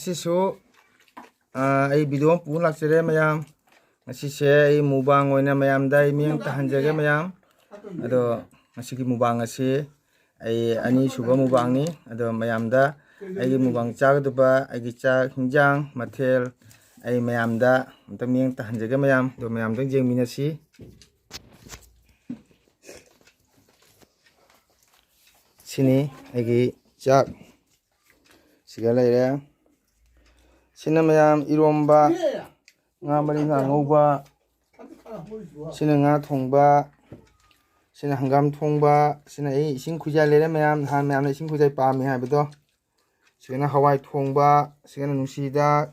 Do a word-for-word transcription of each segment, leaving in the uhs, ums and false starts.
ꯁꯤꯁꯨ, ꯑ, ꯑꯩ video ꯑꯃ ꯄꯨ ꯂꯥꯛꯆꯔꯦ ꯃꯌꯥꯝ꯫ ꯉꯁꯤꯁꯦ ꯑꯩ mukbang ꯑꯣꯏꯅ ꯃꯌꯥꯝꯗ ꯑꯩ ꯃꯤꯠꯌꯦꯡ ꯇꯥꯍꯟꯖꯒꯦ ꯃꯌꯥꯝ꯫ ꯑꯗꯣ ꯉꯁꯤꯒꯤ mukbang ꯑꯁꯤ ꯑꯩ ꯑꯅꯤꯁꯨꯕ mukbangꯅꯤ꯫ ꯑꯗꯣ ꯃꯌꯥꯝꯗ ꯑꯩꯒꯤ mukbang ꯆꯥꯒꯗꯕ ꯑꯩꯒꯤ ꯆꯥꯛ ꯍꯤꯟꯖꯥꯡ ꯃꯊꯦꯜ ꯑꯩ ꯃꯌꯥꯝꯗ ꯑꯝꯇꯪ ꯃꯤꯠꯌꯦꯡ ꯇꯥꯍꯟꯖꯒꯦ ꯃꯌꯥꯝ꯫ ꯑꯗꯣ ꯃꯌꯥꯝꯗꯪ ꯌꯦꯡꯃꯤꯟꯅꯁꯤ꯫ ꯁꯤꯅꯤ ꯑꯩꯒꯤ ꯆꯥꯛ꯫ ꯁꯤꯒ ꯂꯩꯔꯦ꯫ ꯁꯤꯅ ꯃꯌꯥꯝ ꯏꯔꯣꯝꯕ, ꯉꯥ ꯃꯔꯤ ꯉꯥ ꯉꯧꯕ, ꯁꯤꯅ ꯉꯥ ꯊꯣꯡꯕ, ꯁꯤꯅ ꯍꯪꯒꯥꯝ ꯊꯣꯡꯕ, ꯁꯤꯅ ꯑꯩ ꯏꯁꯤꯡ ꯈꯨꯖꯥꯏ ꯂꯩꯔꯦ ꯃꯌꯥꯝ, ꯅꯍꯥꯟ ꯃꯌꯥꯝꯅ ꯏꯁꯤꯡ ꯈꯨꯖꯥꯏ ꯄꯥꯝꯃꯤ ꯍꯥꯏꯕꯗꯣ꯫ ꯁꯤꯒꯅ ꯍꯋꯥꯏ ꯊꯣꯡꯕ, ꯁꯤꯒꯅ ꯅꯨꯡꯁꯤꯗꯥꯛ,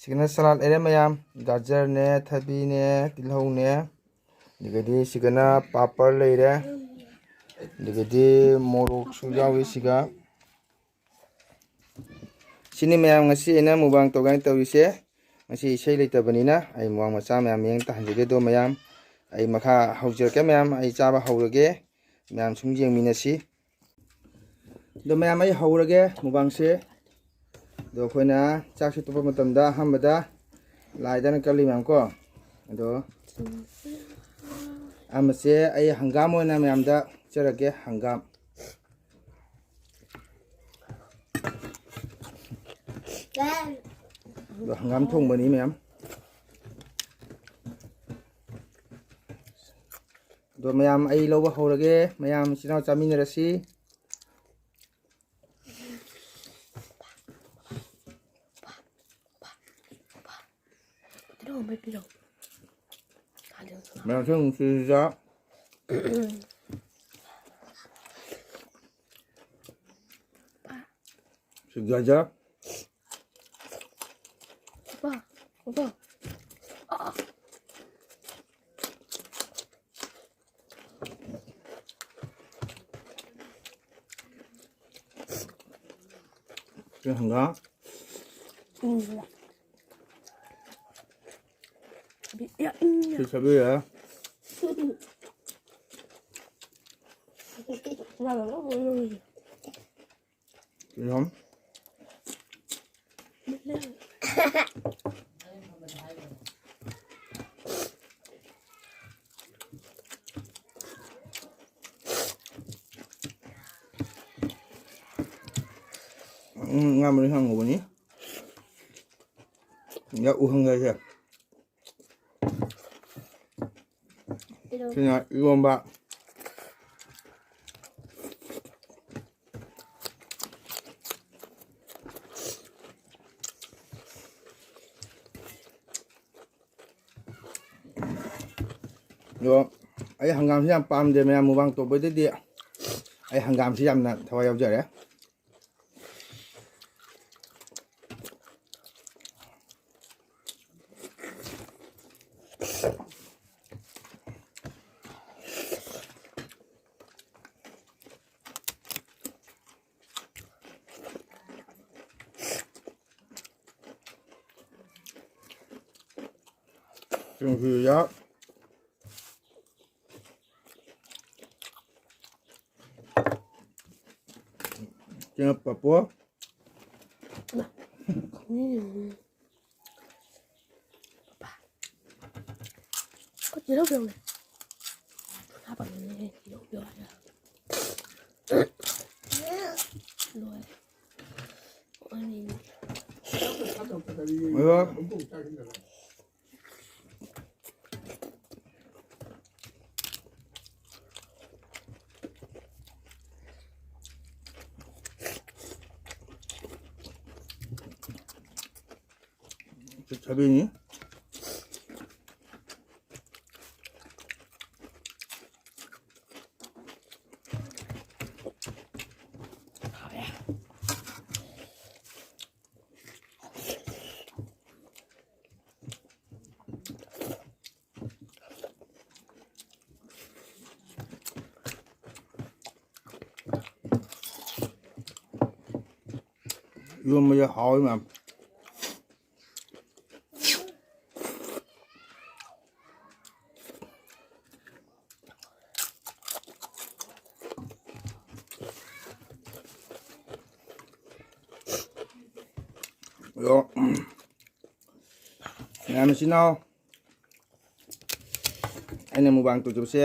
ꯁꯤꯒꯅ salad ꯂꯩꯔꯦ ꯃꯌꯥꯝ, ꯒꯥꯖꯔꯅꯦ, ꯊꯕꯤꯅꯦ, ꯇꯤꯜꯍꯧꯅꯦ, ꯑꯗꯒꯤꯗꯤ ꯁꯤꯒꯅ ꯄꯥꯄꯔ ꯂꯩꯔꯦ, ꯑꯗꯒꯤꯗꯤ ꯃꯣꯔꯣꯛꯁꯨ ꯌꯥꯎꯏ ꯁꯤꯒ꯫ ꯁꯤꯅꯤ ꯃꯌꯥꯝ ꯉꯁꯤ ꯑꯩꯅ mukbang ꯇꯧꯒꯦꯅ ꯇꯧꯔꯤꯁꯦ꯫ ꯉꯁꯤ ꯏꯁꯩ ꯂꯩꯇꯕꯅꯤꯅ ꯑꯩ mukbang ꯃꯆꯥ ꯃꯌꯥꯝ ꯃꯤꯠꯌꯦꯡ ꯇꯥꯍꯟꯖꯒꯦ꯫ ꯑꯗꯣ ꯃꯌꯥꯝ ꯑꯩ ꯃꯈꯥ ꯍꯧꯖꯔꯛꯀꯦ ꯃꯌꯥꯝ, ꯑꯩ ꯆꯥꯕ ꯍꯧꯔꯒꯦ꯫ ꯃꯌꯥꯝ ꯁꯨꯝ ꯌꯦꯡꯃꯤꯟꯅꯁꯤ꯫ ꯑꯗꯣ ꯃꯌꯥꯝ ꯑꯩ ꯍꯧꯔꯒꯦ mukbangꯁꯦ꯫ ꯑꯗꯣ ꯑꯩꯈꯣꯏꯅ ꯆꯥꯛꯁꯦ ꯇꯣꯠꯄ ꯃꯇꯝꯗ ꯑꯍꯥꯟꯕꯗ ꯂꯥꯏꯗꯅ ꯀꯜꯂꯤ ꯃꯌꯥꯝ ꯀꯣ꯫ ꯑꯗꯣ ꯑꯍꯥꯟꯕꯁꯦ ꯑꯩ ꯍꯪꯒꯥꯝ ꯑꯣꯏꯅ ꯃꯌꯥꯝꯗ ꯎꯠꯆꯔꯒꯦ, ꯍꯪꯒꯥꯝ꯫ ꯑꯗꯣ ꯍꯪꯒꯥꯝ ꯊꯣꯡꯕꯅꯤ ꯃꯌꯥꯝ꯫ ꯑꯗꯣ ꯃꯌꯥꯝ ꯑꯩ ꯂꯧꯕ ꯍꯧꯔꯒꯦ, ꯃꯌꯥꯝ ꯏꯆꯤꯟ ꯏꯅꯥꯎ ꯆꯥꯃꯤꯟꯅꯔꯁꯤ꯫ ꯃꯌꯥꯝꯁꯨ ꯅꯨꯡꯁꯤꯔꯤꯖꯥ꯫ ꯁꯤꯒꯥꯏꯖꯥ꯫ ꯁꯤ ꯍꯪꯒꯥꯝ꯫ ꯏꯪꯕ꯭ꯔꯥ? ꯕꯤ-, ꯌꯥ, ꯏꯪꯉꯦ꯫ ꯁꯤ ꯆꯥꯕꯤꯔꯦ꯫ ꯌꯥꯝ ꯌꯥꯝ ꯌꯥꯝ ꯌꯥꯝ꯫ ꯌꯥꯝ꯫ ꯎꯝ, ꯉꯥ ꯃꯔꯤ ꯍꯥꯡꯍꯧꯕꯅꯤ꯫ ꯌꯥ, ꯎꯍꯪ ꯍꯥꯏꯁꯦ꯫ ꯁꯤꯅ ꯏꯔꯣꯝꯕ꯫ ꯑꯗꯣ ꯑꯩ ꯍꯪꯒꯥꯝꯁꯤ ꯌꯥꯝ ꯄꯥꯝꯗꯦ ꯃꯌꯥꯝ, ꯃꯨꯛꯕꯥꯡ ꯇꯧꯕꯩꯗꯗꯤ ꯑꯩ ꯍꯪꯒꯥꯝꯁꯤ ꯌꯥꯝꯅ ꯊꯋꯥꯏ ꯌꯥꯎꯖꯔꯦ꯫ ꯁꯤꯡꯁꯤꯁꯨ ꯌꯥꯎ꯫ ꯁꯤꯅ ꯄꯥꯐꯣꯔ꯫ ꯇꯤꯜꯍꯧ ꯄꯤꯔꯝꯃꯦ꯫ ꯍꯥꯞꯄꯛꯀꯅꯤꯅꯦ, ꯇꯤꯜꯍꯧ ꯄꯤꯔꯝꯃꯦ꯫ ꯂꯣꯏꯔꯦ꯫ ꯑꯅꯤꯅꯤ꯫ ꯑꯗꯣ ꯊꯕꯤꯅꯤ꯫ ꯏꯔꯣꯝꯕꯁꯦ ꯍꯥꯎꯋꯤ ꯃꯌꯥꯝ꯫ ꯑꯗꯣ ꯃꯌꯥꯝ ꯏꯆꯤꯟ ꯏꯅꯥꯎ, ꯑꯩꯅ ꯃꯨꯛꯕꯥꯡ ꯇꯧꯖꯕꯁꯦ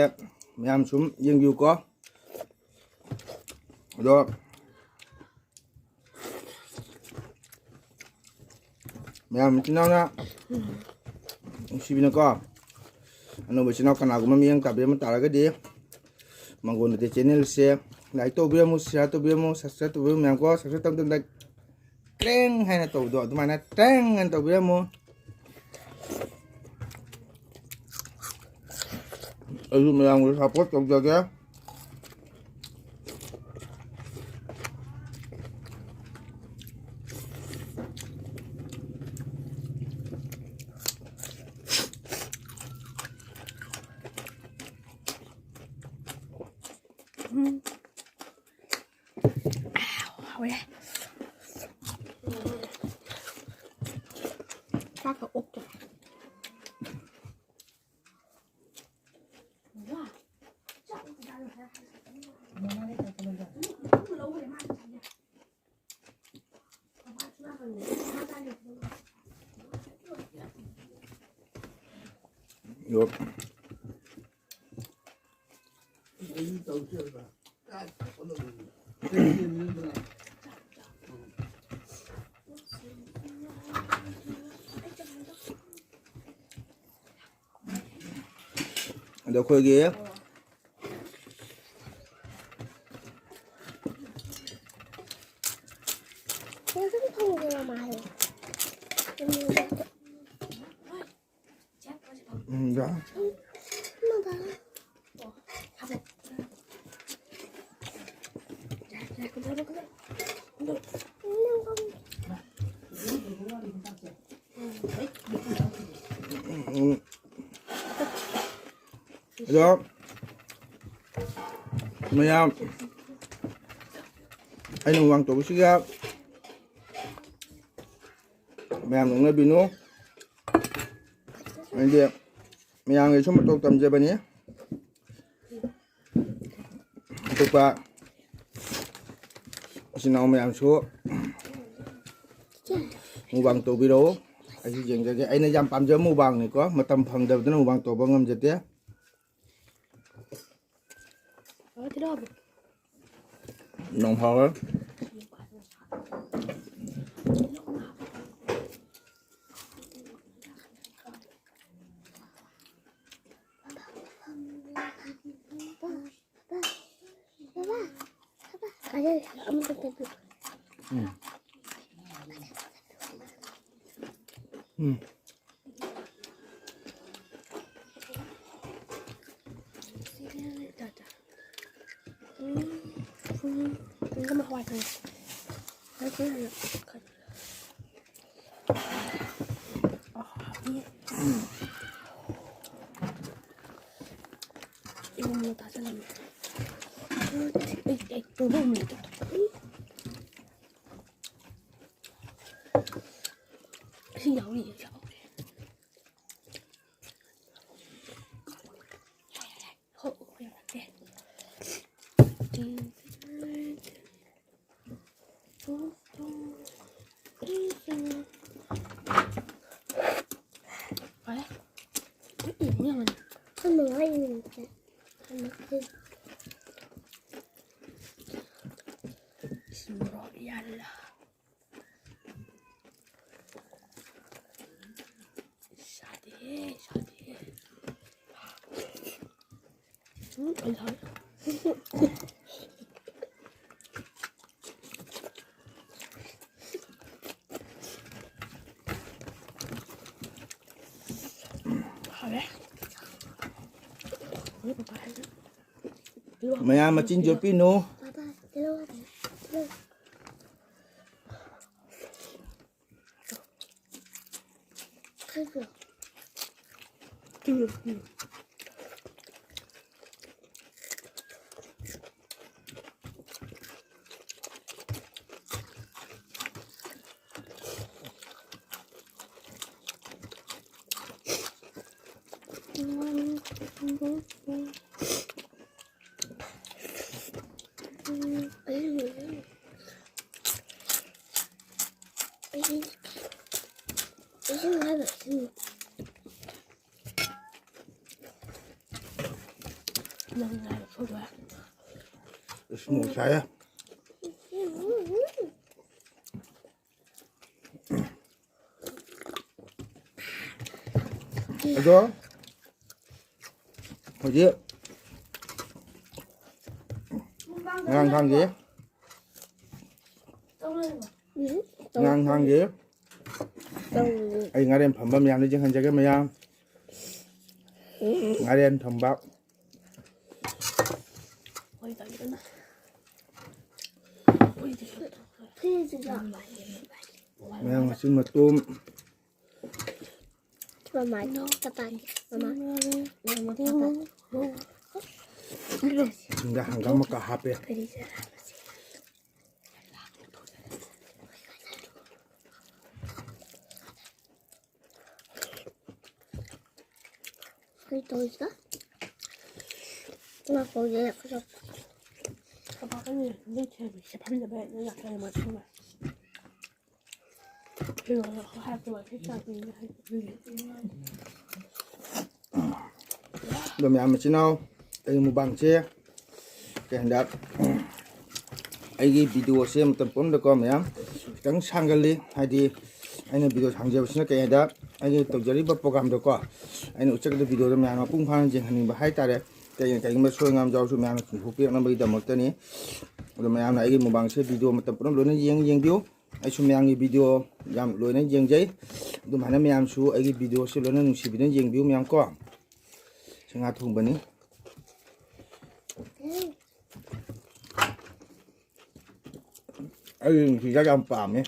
ꯃꯌꯥꯝ ꯁꯨꯝ ꯌꯦꯡꯕꯤꯌꯨꯀꯣ꯫ ꯑꯗꯣ ꯃꯌꯥꯝ ꯏꯆꯤꯟ ꯏꯅꯥꯎꯅ ꯅꯨꯡꯁꯤꯕꯤꯅꯀꯣ, ꯑꯅꯧꯕ ꯏꯆꯤꯟ ꯏꯅꯥꯎ ꯀꯅꯥꯒꯨꯝꯕ ꯃꯤꯠꯌꯦꯡ ꯇꯥꯕꯤꯔꯝꯕ ꯇꯥꯔꯒꯗꯤ, ꯃꯪꯒꯣꯟ ꯅꯨꯡꯇꯤ channelꯁꯦ like ꯇꯧꯕꯤꯔꯝꯃꯨ, share ꯇꯧꯕꯤꯔꯝꯃꯨ, subscribe ꯇꯧꯕꯤꯔꯝꯃꯨ ꯃꯌꯥꯝꯀꯣ꯫ Subscribe ꯇꯧꯗꯅ ꯀ꯭ꯔꯦꯡ ꯍꯥꯏꯅ ꯇꯧꯕꯗꯣ ꯑꯗꯨꯃꯥꯏꯅ ꯇ꯭ꯔꯦꯡ ꯍꯥꯏꯅ ꯇꯧꯕꯤꯔꯝꯃꯨ꯫ ꯑꯩꯁꯨ ꯃꯌꯥꯝꯒꯤ support ꯇꯧꯖꯒꯦ꯫ ꯎꯝ꯫ ꯍꯥꯎꯔꯦ꯫ ꯆꯥꯛꯀ ꯑꯣꯛꯇ꯭ꯔꯦ꯫ ꯑꯗꯣ ꯑꯩꯈꯣꯏꯒꯤ ꯎꯝ, ꯌꯥ꯫ ꯎꯝ꯫ ꯑꯗꯣ ꯃꯌꯥꯝ, ꯑꯩꯅ ꯃꯨꯛꯕꯥꯡ ꯇꯧꯕꯁꯤꯒ ꯃꯌꯥꯝ ꯅꯣꯛꯅꯕꯤꯅꯨ꯫ ꯑꯩꯗꯤ ꯃꯌꯥꯝꯒꯤ ꯁꯨꯝ ꯃꯇꯧ ꯇꯝꯖꯕꯅꯤ꯫ ꯑꯇꯣꯞꯄ ꯏꯆꯤꯟ ꯏꯅꯥꯎ ꯃꯌꯥꯝꯁꯨ ꯃꯨꯛꯕꯥꯡ ꯇꯧꯕꯤꯔꯛꯑꯣ꯫ ꯑꯩꯁꯨ ꯌꯦꯡꯖꯒꯦ꯫ ꯑꯩꯅ ꯌꯥꯝ ꯄꯥꯝꯖꯕ ꯃꯨꯛꯕꯥꯡꯅꯤꯀꯣ꯫ ꯃꯇꯝ ꯐꯪꯗꯕꯗꯅ ꯃꯨꯛꯕꯥꯡ ꯇꯧꯕ ꯉꯝꯖꯗꯦ꯫ ꯅꯣꯡ ꯐꯥꯎꯔ꯫ ꯎꯝ꯫ ꯎꯝ꯫ ꯏꯔꯣꯝꯕ ꯇꯥꯁꯜꯂꯝꯃꯦ꯫ ꯑꯩ, ꯑꯩ, ꯑꯩ, ꯇꯧꯕ ꯑꯃ ꯂꯩꯇꯦ꯫ ꯑꯁꯤ ꯌꯥꯎꯔꯤꯌꯦ, ꯌꯥꯎꯔꯤ꯫ ꯍꯣ, ꯍꯣ, ꯌꯥꯔꯦ꯫ ꯐꯔꯦ꯫ ꯏꯁ, ꯃꯣꯔꯣꯛ ꯌꯥꯜꯂ꯫ ꯁꯥꯗꯦꯍꯦ, ꯁꯥꯗꯦꯍꯦ꯫ ꯎꯝ, ꯑꯩ ꯁꯥꯏ꯫ ꯍꯥꯎꯔꯦ꯫ ꯃꯌꯥꯝ ꯃꯆꯤꯟ ꯌꯣꯠꯄꯤꯅꯨ꯫ ꯅꯪ ꯍꯥꯏꯕ ꯐꯨꯕ꯫ ꯏꯁ, ꯃꯣꯔꯣꯛ ꯁꯥꯏꯌꯦ꯫ ꯑꯗꯣ ꯍꯧꯖꯤꯛ ꯉꯔꯥꯡ ꯊꯥꯡꯒꯤ ꯎꯝ꯫ ꯉꯔꯥꯡ ꯊꯥꯡꯒꯤ ꯇꯧ-, ꯑꯩ ꯉꯥꯔꯦꯟ ꯐꯝꯕ ꯃꯌꯥꯝꯗ ꯌꯦꯡꯍꯟꯖꯒꯦ ꯃꯌꯥꯝ꯫ ꯎꯝ꯫ ꯉꯥꯔꯦꯟ ꯐꯝꯕ꯫ ꯐ꯭ꯔꯤꯖꯇ꯫ ꯃꯌꯥꯝ ꯃꯆꯤꯟ ꯃꯇꯨꯝ꯫ ꯃꯃꯥ, ꯄꯄꯥ, ꯃꯃꯥ, ꯃꯃꯥ, ꯄꯄꯥ꯫ ꯁꯤꯡꯗ ꯍꯪꯒꯥꯝ ꯃꯀꯥ ꯍꯥꯞꯄꯦ꯫ ꯐ꯭ꯔꯤꯖꯇ꯫ ꯀꯩ ꯇꯧꯔꯤꯁꯤꯅ? ꯉꯥ ꯀꯧꯒꯦ꯫ ꯀꯄꯥ ꯀꯅꯤ ꯂꯩꯊꯦ ꯁꯦ ꯐꯝꯗꯕ ꯅꯪ ꯂꯥꯛꯀꯦ ꯃꯥ ꯊꯝꯕ꯫ ꯑꯗꯣ ꯃꯌꯥꯝ ꯃꯆꯤꯟ ꯃꯅꯥꯎ ꯑꯩ ꯃꯨꯛꯕꯥꯡꯁꯦ ꯀꯩ ꯍꯟꯗꯛ ꯑꯩꯒꯤ ꯚꯤꯗꯤꯑꯣꯁꯦ ꯃꯇꯝ ꯄꯨꯝꯅꯃꯛꯇꯀꯣ ꯃꯌꯥꯝ ꯈꯤꯇꯪ ꯁꯥꯡꯒꯜꯂꯤ, ꯍꯥꯏꯗꯤ ꯑꯩꯅ ꯚꯤꯗꯤꯑꯣ ꯁꯥꯡꯖꯕꯁꯤꯅ ꯀꯩ ꯍꯥꯏꯗ ꯑꯩꯅ ꯇꯧꯖꯔꯤꯕ ꯄ꯭ꯔꯣꯒꯥꯝꯗꯣꯀꯣ ꯑꯩꯅ ꯎꯠꯆꯒꯗꯕ ꯚꯤꯗꯤꯑꯣꯗꯣ ꯃꯌꯥꯝ ꯃꯄꯨꯡ ꯐꯥꯅ ꯌꯦꯡꯍꯟꯅꯤꯡꯕ ꯍꯥꯏꯇꯥꯔꯦ꯫ ꯀꯩ-, ꯀꯩꯒꯨꯝꯕ ꯁꯣꯏ ꯉꯥꯝ ꯌꯥꯎꯔꯁꯨ ꯃꯌꯥꯝꯅ ꯆꯨꯝꯊꯣꯛꯄꯤꯔꯛꯅꯕꯒꯤꯗꯃꯛꯇꯅꯤ꯫ ꯑꯗꯣ ꯃꯌꯥꯝꯅ ꯑꯩꯒꯤ ꯃꯨꯛꯕꯥꯡꯁꯦ ꯚꯤꯗꯤꯑꯣ ꯃꯇꯝ ꯄꯨꯝꯅꯃꯛ ꯂꯣꯏꯅ ꯌꯦꯡ-, ꯌꯦꯡꯕꯤꯌꯨ꯫ ꯑꯩꯁꯨ ꯃꯌꯥꯝꯒꯤ ꯚꯤꯗꯤꯑꯣ ꯌꯥꯝ ꯂꯣꯏꯅ ꯌꯦꯡꯖꯩ꯫ ꯑꯗꯨꯃꯥꯏꯅ ꯃꯌꯥꯝꯁꯨ ꯑꯩꯒꯤ ꯚꯤꯗꯤꯑꯣꯁꯦ ꯂꯣꯏꯅ ꯅꯨꯡꯁꯤꯕꯤꯅ ꯌꯦꯡꯕꯤꯌꯨ ꯃꯌꯥꯝ ꯀꯣ꯫ ꯁꯤ ꯉꯥ ꯊꯣꯡꯕꯅꯤ꯫ ꯑꯩ ꯅꯨꯡꯁꯤꯗꯥꯛ ꯌꯥꯝ ꯄꯥꯝꯃꯦ꯫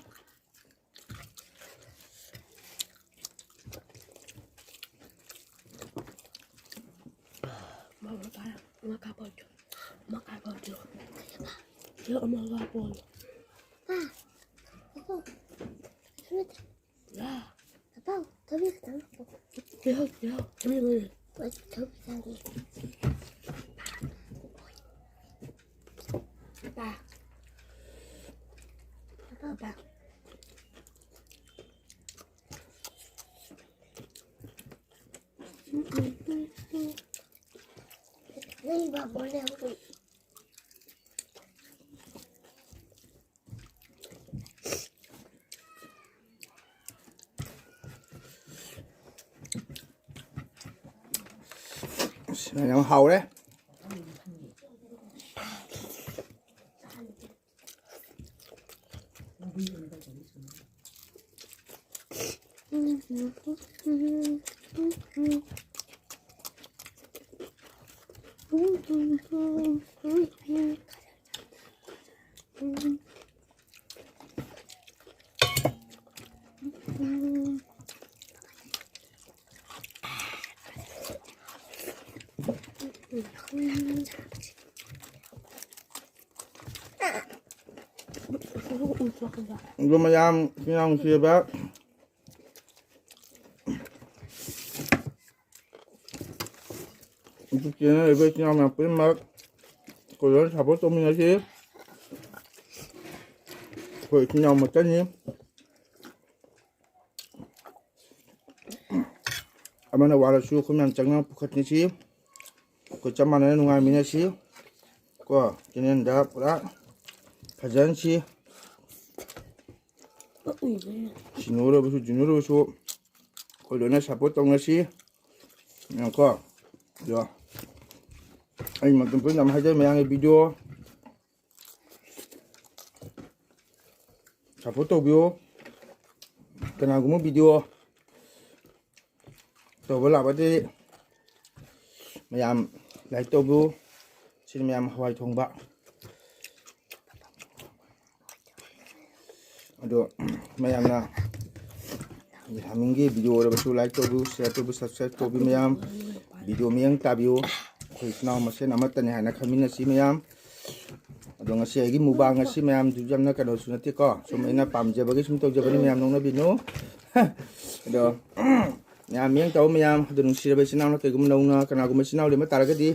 ꯄꯥ, ꯑꯄꯥꯎ, ꯊꯕꯤ ꯈꯤꯇꯪ ꯍꯥꯞꯄꯛꯑꯣ꯫ ꯇꯤꯜꯍꯧ, ꯇꯤꯜꯍꯧ, ꯊꯕꯤ ꯃꯔꯨ꯫ ꯍꯣꯏ, ꯊꯕꯤ ꯆꯥꯒꯦ꯫ ꯄꯥ꯫ ꯄꯥ꯫ ꯅꯣꯏ ꯕꯥꯕꯣꯛ ꯂꯩꯍꯧꯔꯤ꯫ ꯑꯁ, ꯌꯥꯝ ꯍꯥꯎꯔꯦ꯫ ꯑꯗꯨ ꯃꯌꯥꯝ ꯏꯆꯤꯟ ꯏꯅꯥꯎ ꯅꯨꯡꯁꯤꯔꯕ, ꯌꯨꯇ꯭ꯌꯨꯕ ꯆꯦꯅꯦꯜ ꯂꯩꯕ ꯏꯆꯤꯟ ꯏꯅꯥꯎ ꯃꯌꯥꯝ ꯄꯨꯝꯅꯃꯛ ꯑꯩꯈꯣꯏ ꯂꯣꯏꯅ ꯁꯞꯄꯣꯔꯠ ꯇꯧꯃꯤꯟꯅꯁꯤ꯫ ꯑꯩꯈꯣꯏ ꯏꯆꯤꯟ ꯏꯅꯥꯎ ꯃꯆꯟꯅꯤ꯫ ꯑꯃꯅ ꯋꯥꯔꯁꯨ ꯑꯩꯈꯣꯏ ꯃꯌꯥꯝ ꯆꯪꯅ ꯄꯨꯈꯠꯅꯁꯤ꯫ ꯑꯩꯈꯣꯏ ꯆꯞ ꯃꯥꯟꯅꯅ ꯅꯨꯡꯉꯥꯏꯃꯤꯟꯅꯁꯤ꯫ ꯀꯣ, ꯆꯦꯅꯦꯜꯗ ꯄꯨꯔꯥ ꯐꯖꯍꯟꯁꯤ꯫ ꯁꯤꯅꯨꯔꯕꯁꯨ, ꯖꯤꯅꯨꯔꯕꯁꯨ ꯑꯩꯈꯣꯏ ꯂꯣꯏꯅ ꯁꯞꯄꯣꯔꯠ ꯇꯧꯅꯁꯤ꯫ ꯀꯣ, ꯑꯗꯣ ꯑꯩ ꯃꯇꯝ ꯄꯨꯝꯅꯃꯛ ꯍꯥꯏꯖꯔꯤ, ꯃꯌꯥꯝꯒꯤ ꯚꯤꯗꯤꯑꯣ ꯁꯞꯄꯣꯔꯠ ꯇꯧꯕꯤꯌꯨ꯫ ꯀꯅꯥꯒꯨꯝꯕ ꯚꯤꯗꯤꯑꯣ ꯇꯧꯕ ꯂꯥꯛꯄꯗꯤ ꯃꯌꯥꯝ ꯂꯥꯏꯛ ꯇꯧꯕꯤꯌꯨ꯫ ꯁꯤꯅ ꯃꯌꯥꯝ ꯍꯋꯥꯏ ꯊꯣꯡꯕ꯫ ꯑꯗꯣ ꯃꯌꯥꯝꯅ ꯍꯥꯃꯤꯡꯒꯤ ꯚꯤꯗꯤꯑꯣ ꯑꯣꯏꯔꯕꯁꯨ ꯂꯥꯏꯛ ꯇꯧꯕꯤꯌꯨ, ꯁꯤꯌꯔ ꯇꯧꯕꯤꯌꯨ, ꯁꯕꯁꯀ꯭ꯔꯥꯏꯕ ꯇꯧꯕꯤꯌꯨ ꯃꯌꯥꯝ꯫ ꯚꯤꯗꯤꯑꯣ ꯃꯤꯠꯌꯦꯡ ꯇꯥꯕꯤꯌꯨ꯫ ꯑꯩꯈꯣꯏ ꯏꯆꯤꯟ ꯏꯅꯥꯎ ꯃꯁꯦꯟ ꯑꯃꯠꯇꯅꯤ ꯍꯥꯏꯅ ꯈꯟꯃꯤꯟꯅꯁꯤ ꯃꯌꯥꯝ꯫ ꯑꯗꯣ ꯉꯁꯤ ꯑꯩꯒꯤ ꯃꯨꯛꯕꯥꯡ ꯑꯁꯤ ꯃꯌꯥꯝ ꯌꯥꯝꯅ ꯀꯩꯅꯣꯁꯨ ꯅꯠꯇꯦꯀꯣ, ꯁꯨꯝ ꯑꯩꯅ ꯄꯥꯝꯖꯕꯒꯤ ꯁꯨꯝ ꯇꯧꯖꯕꯅꯤ, ꯃꯌꯥꯝ ꯅꯣꯛꯅꯕꯤꯅꯨ꯫ ꯑꯗꯣ ꯃꯌꯥꯝ ꯃꯤꯠꯌꯦꯡ ꯇꯧ ꯃꯌꯥꯝ꯫ ꯑꯗꯣ ꯅꯨꯡꯁꯤꯔꯕ ꯏꯆꯤꯟ ꯏꯅꯥꯎꯅ ꯀꯩꯒꯨꯝꯕ ꯅꯧꯅ ꯀꯅꯥꯒꯨꯝꯕ ꯏꯆꯤꯟ ꯏꯅꯥꯎ ꯂꯩꯕ ꯇꯥꯔꯒꯗꯤ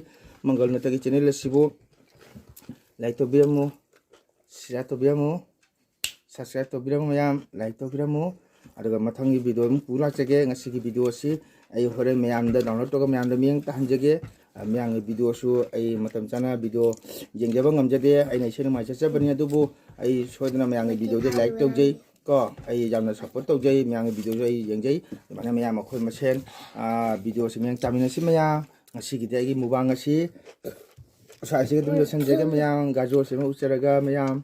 ꯃꯪꯒꯜ ꯅꯠꯇꯒꯤ ꯆꯦꯅꯦꯜ ꯑꯁꯤꯕꯨ ꯂꯥꯏꯛ ꯇꯧꯕꯤꯔꯝꯃꯨ, ꯁꯤꯌꯔ ꯇꯧꯕꯤꯔꯝꯃꯨ, ꯁꯕꯁꯀ꯭ꯔꯥꯏꯕ ꯇꯧꯕꯤꯔꯝꯃꯨ ꯃꯌꯥꯝ, ꯂꯥꯏꯛ ꯇꯧꯕꯤꯔꯝꯃꯨ꯫ ꯑꯗꯨꯒ ꯃꯊꯪꯒꯤ video ꯑꯃꯨꯛ ꯄꯨ ꯂꯥꯛꯆꯒꯦ꯫ ꯉꯁꯤꯒꯤ video ꯑꯁꯤ ꯑꯩ ꯍꯣꯔꯦꯟ ꯃꯌꯥꯝꯗ download ꯇꯧꯔꯒ ꯃꯌꯥꯝꯗ ꯃꯤꯠꯌꯦꯡ ꯇꯥꯍꯟꯖꯒꯦ꯫ ꯑ, ꯃꯌꯥꯝꯒꯤ video ꯁꯨ ꯑꯩ ꯃꯇꯝ ꯆꯥꯅ video ꯌꯦꯡꯖꯕ ꯉꯝꯖꯗꯦ꯫ ꯑꯩꯅ ꯏꯁꯩ ꯅꯣꯡꯃꯥꯏ ꯆꯠꯆꯕꯅꯤ, ꯑꯗꯨꯕꯨ ꯑꯩ ꯁꯣꯏꯗꯅ ꯃꯌꯥꯝꯒꯤ video ꯗꯤ like ꯇꯧꯖꯩ ꯀꯣ꯫ ꯑꯩ ꯌꯥꯝꯅ support ꯇꯧꯖꯩ, ꯃꯌꯥꯝꯒꯤ video ꯁꯨ ꯑꯩ ꯌꯦꯡꯖꯩ꯫ ꯑꯗꯨꯃꯥꯏꯅ ꯃꯌꯥꯝ ꯑꯩꯈꯣꯏ ꯃꯁꯦꯟ, ꯑ, video ꯁꯤ ꯃꯤꯠꯌꯦꯡ ꯆꯥꯃꯤꯟꯅꯁꯤ ꯃꯌꯥꯝ꯫ ꯉꯁꯤꯒꯤꯗꯤ ꯑꯩꯒꯤ mukbang ꯑꯁꯤ ꯁ꯭ꯋꯥꯏꯁꯤꯒ ꯑꯗꯨꯝ ꯂꯣꯏꯁꯤꯟꯖꯒꯦ ꯃꯌꯥꯝ꯫ ꯒꯥꯖꯣꯔꯁꯤ ꯑꯃ ꯎꯠꯆꯔꯒ ꯃꯌꯥꯝ